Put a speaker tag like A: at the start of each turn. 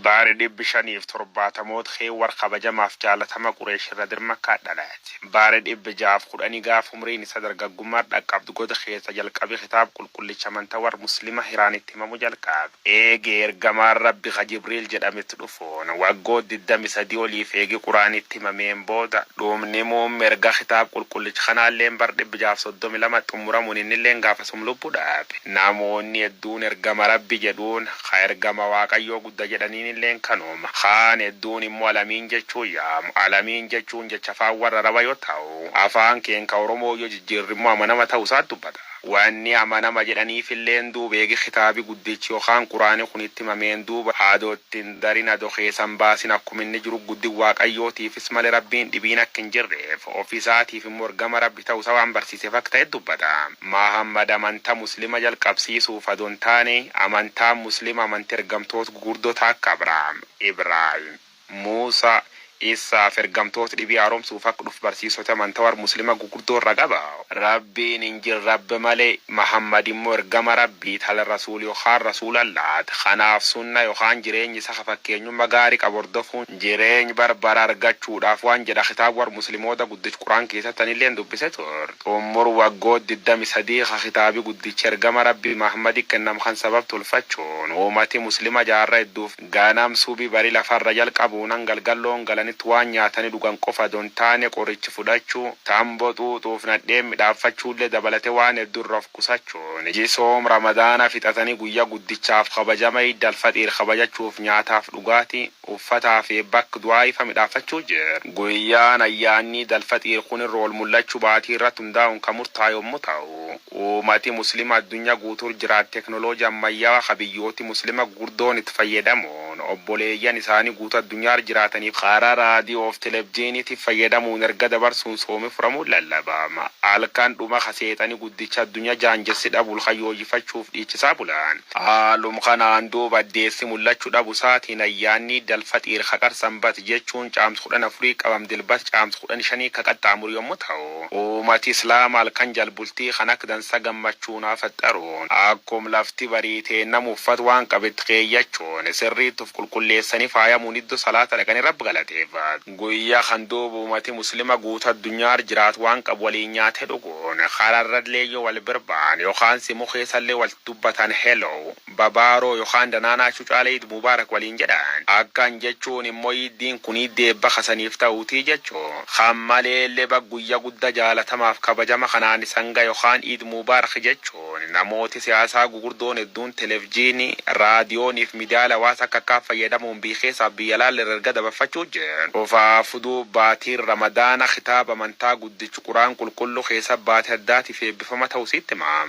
A: Baari 570moota kee war kabajamaaf jaalatama Qureesh irra dirmakkaa dhalate. Baari 610 gaaf umriin isa dargaggummaa dhaqqabdu goda keessa jalqabi kitaab qulqullicha amanta war muslima Hiraanitti himamu jalqabe. Eegee ergamaan Rabbi ka Jibriil jedhametti dhufuun waggoota 23 oliif eegi Quraanitti himameen booda dhumni muumme erga kitaab qulqullicha kanaalleen bar 632 xumuramuun innilleen gaafasum lubbu dhaabe. Namoonni hedduun ergama Rabbi jedhuun ka ergama Waaqayyoo gudda jedhaniinilleen kanuma. Kaan hedduun immoo Alamiin jechuun yaamu. Alamiin jechuun jecha afaan warra Araba yoo ta'u, afaan keen ka Oromoo yoo jijjiirri immoo amanama ta'uu isaa dubbata. Wanni amanama jedhaniifilleen duuba eegi kitaabi guddichi yookaan Quraani kun itti himameen duuba adoo itti hin darin, ado keessa hin baasin, akkuma inni jiru guddin Waaqayyootiifis malee Rabbiin dhibiin akka hin jirreef, ofiisaatiif immoo ergama Rabbi ta'uu isaa waan barsiiseef akka ta'e dubbata. Mahammad amanta Muslima jalqabsiisuuf adoo hin taane, amantaan Muslima amanti ergamtoota gugurdoota akka Abrahaam, Ibraahim, Muusaa, Issaa fi ergamtoota dhibii haaromsuuf akka dhufu barsiisota amanta war Muslima gugurdoo irra qaba. Rabbiin hin jir Rabbi malee, Mahammad immoo ergama Rabbii tal Rasuul yookaan Rasuulallaat. Kanaaf sunna yookaan jireenyi isa ka fakkeenyumma gaari qabu hordofuun jireeny barbara argachuudhaaf waan jedha kitaab war Muslimoota guddich Quraan keessatti anilleen dubbise tur. Xummur waggoot 23 ka kitaabi guddichi ergama Rabbi Mahammadi kennam kan sabab tolfachuun uumati Muslima jaarra hedduuf ganam subi bari lafarra jalqabuunan galgalloon galanitti waan nyaatani dhugan qofa adoo hin taane qorichi fudhachuu, tambo xuuxuuf nadheen midhaaffachuullee dabalate waan heddu irra of qusachuun jisoom Ramadaana fixatanii guyya guddichaaf kabajama Iid Alfaxiir kabajachuuf nyaataaf dhugaatii, uffataa fi bakk du'aa'ifa midhaaffachuu jir. Guyyaan ayyaanni Iid Alfaxiir kun irra ol mul'achuu baatii irratti hundaa'uun ka murtaa'e yommu ta'u, uumati Muslima addunya guutuur jiraat teknolooji ammayyaawaa ka biyyooti Muslima gugurdoon itti fayyadamuun obboleeyyan isaanii guutuu addunyaar jiraataniif karaa raadiyoof televjiiniitif fayyadamuun erga dabarsuun soomi furamuun lallabama. Halkan dhuma ka seexani guddicha addunya jaanjessi dhabul kan yooyifachuuf dhiichisaa bulan. Haalum kanaan duuba addeessi mul'achu dhabu isaatiin ayyaanni Iid Alfaxiir ka qar Sanbat jechuun Caams kudhan afurii qabam Dilbat Caams kudhan shanii ka qaxxaamuru yommu ta'u, uumati Islaama halkan jalbultii kan ak dansa gammachuun afaxxaruun akkum lafti bariiteen namu uffat waan qabe itti keeyyachuun sirriitti uf qulqulleessanii faayamuun iddo salaata dhaqanii Rabb galateeffat. Guyya kan duuba uumati Muslima guutu addunyaar jiraat waan qabu waliin nyaate dhuguun kararrallee yo wal bir ba'an yookaan simu keessallee wal dubbatan hello, babaaroo yokaan danaanaa cucaale Eid Mubarak waliin jedhan. Akkan jechuun immo Iiddiin kun Iiddii eebba kasaniif ta'uutii jechu. Kan maleelle bag guyya gudda jaalatamaaf kabajama kanaan isan ga yokaan Eid Mubarak jechuun namooti siyaasaa gugurdoon hedduun televjiini, raadiyooniif midiyaale hawaasa akka akkaa fayyadamuun biyy keessaaf biyya alaall irra erga dabarfachuu jiru. Dhufaafu duub baatiin Ramadaana kitaaba amantaa guddichu Quraan qulqullu keessa baati addaatiif eebbifama ta'u sitti hima.